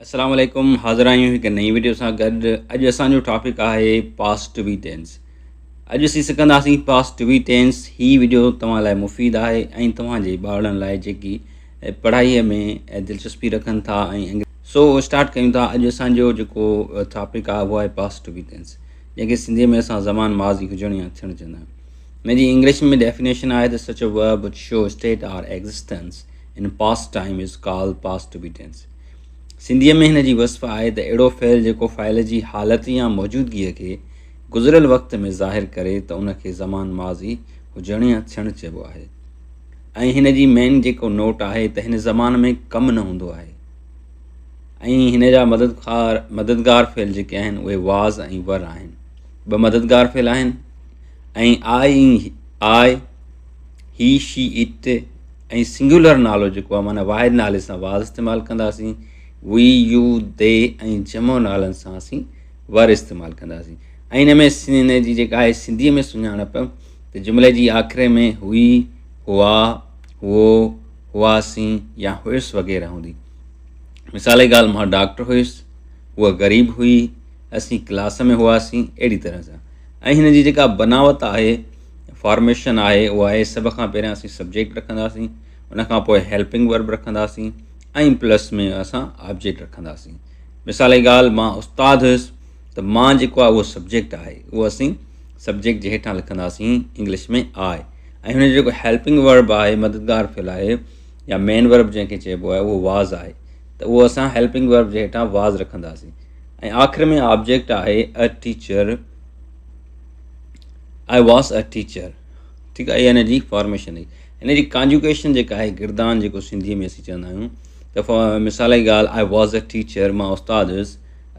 السلام عليڪم حاضر آهيون هڪ نئين وڊيو سان گڏ اڄ اسان جو ٽاپڪ آهي پاسٽ ٽو بي ٽينس اڄ اسين سکنداسين پاسٽ ٽو بي ٽينس هي وڊيو توهان لاء مفيد آهي ۽ توهان جي ٻارڙن لاء جيڪي پڙهائي ۾ دلچسپي رکن ٿا ۽ سو اسٽارٽ ڪيون ٿا اڄ اسان جو جيڪو ٽاپڪ آهي اهو آهي پاسٽ ٽو بي ٽينس جنهن کي سنڌي ۾ اسان زمان ماضي هجڻ يا ٿيڻ چوندا آهيون هن جي انگلش ۾ ڊيفينيشن آهي ته such a verb which show state or existence in past time is called past to be tense. سنڌيء ۾ هن جي وصف آهي ته اهڙو فعل جيڪو فاعل جي حالت يا موجودگيء کي گذريل وقت ۾ ظاهر ڪري ته ان کي زمان ماضي هجڻ يا ٿيڻ چئبو آهي ۽ هن جي مين جيڪو نوٽ آهي ته هن زمان ۾ ڪم نه هوندو آهي ۽ هن جا مددگار مددگار فعل جيڪي آهن اهي واز ۽ ور آهن ٻه مددگار فعل آهن ۽ آء آء هي شي it ۽ singular نالو جيڪو آهي معنيٰ واحد نالي سان واز استعمال ڪنداسين وي يو the ۽ جمع نالن سان اسين ور استعمال ڪنداسين ۽ ان ۾ ان جي جيڪا آهي سنڌيء ۾ سڃاڻپ ته جملي جي آخر ۾ هئي هئا هئو هئاسين يا هيس وغيره هوندي مثال جي ڳالهه مان ڊاڪٽر هيس هوء غريب هئي اسين ڪلاس ۾ هئاسين اهڙي طرح سان ۽ هن جي جيڪا بناوت آهي فارميشن آهي اها آهي سڀ کان پهريان اسين سبجيڪٽ رکنداسين ان کان پوء هيلپنگ ورب رکنداسين ۽ پلس ۾ اسان آبجيڪٽ رکنداسين مثال جي ڳالهه مان استاد هيس ته مان جيڪو آهي اهو سبجيڪٽ آهي اهو اسين سبجيڪٽ جي هيٺان لکنداسين انگلش ۾ آء ۽ هن جو جيڪو هيلپنگ ورب آهي مددگار فعل آهي يا مين ورب جنهن کي چئبو آهي اهو واز آهي ته اهو اسان هيلپنگ ورب جي هيٺان واز رکنداسين ۽ آخر ۾ آبجيڪٽ آهي a teacher I was a teacher ٺيڪ آهي هن جي فارميشن هئي هن جي ڪانجوگيشن جيڪا آهي گردان جيڪو سنڌي ۾ اسين چوندا آهيون ته مثال جي ڳالهه I was a teacher مان استاد هيس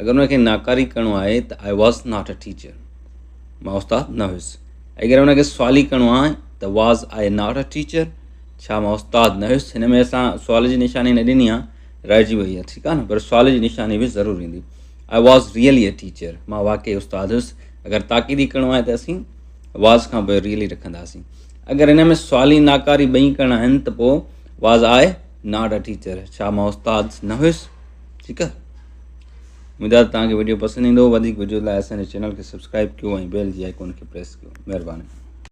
اگر ان کي ناڪاري ڪرڻو آهي ته I was not a teacher مان استاد نه هيس اگر ان کي سوالي ڪرڻو آهي ته was I not a teacher ڇا مان استاد نه هيس هن ۾ اسان سوال جي نشاني نه ڏني آهي رهجي وئي آهي ٺيڪ آهي نه پر سوال جي نشاني به ضرور ايندي I was really a teacher مان واقعي استاد هيس اگر تاڪيدي ڪرڻو آهي ته اسين واز کان پوء ريئلي رکنداسين اگر ان ۾ سوالي ناڪاري ٻئي ڪرڻا آهن ته پوء was I not a teacher ڇا مان استاد نه هيس ٺيڪ آهي اميد آهي توهان کي وڊيو پسند ايندو وڌيڪ وڊيو لاء اسان جي چينل کي سبسڪرائب ڪيو ۽ بيل جي آئيڪون کي پريس ڪيو مهرباني.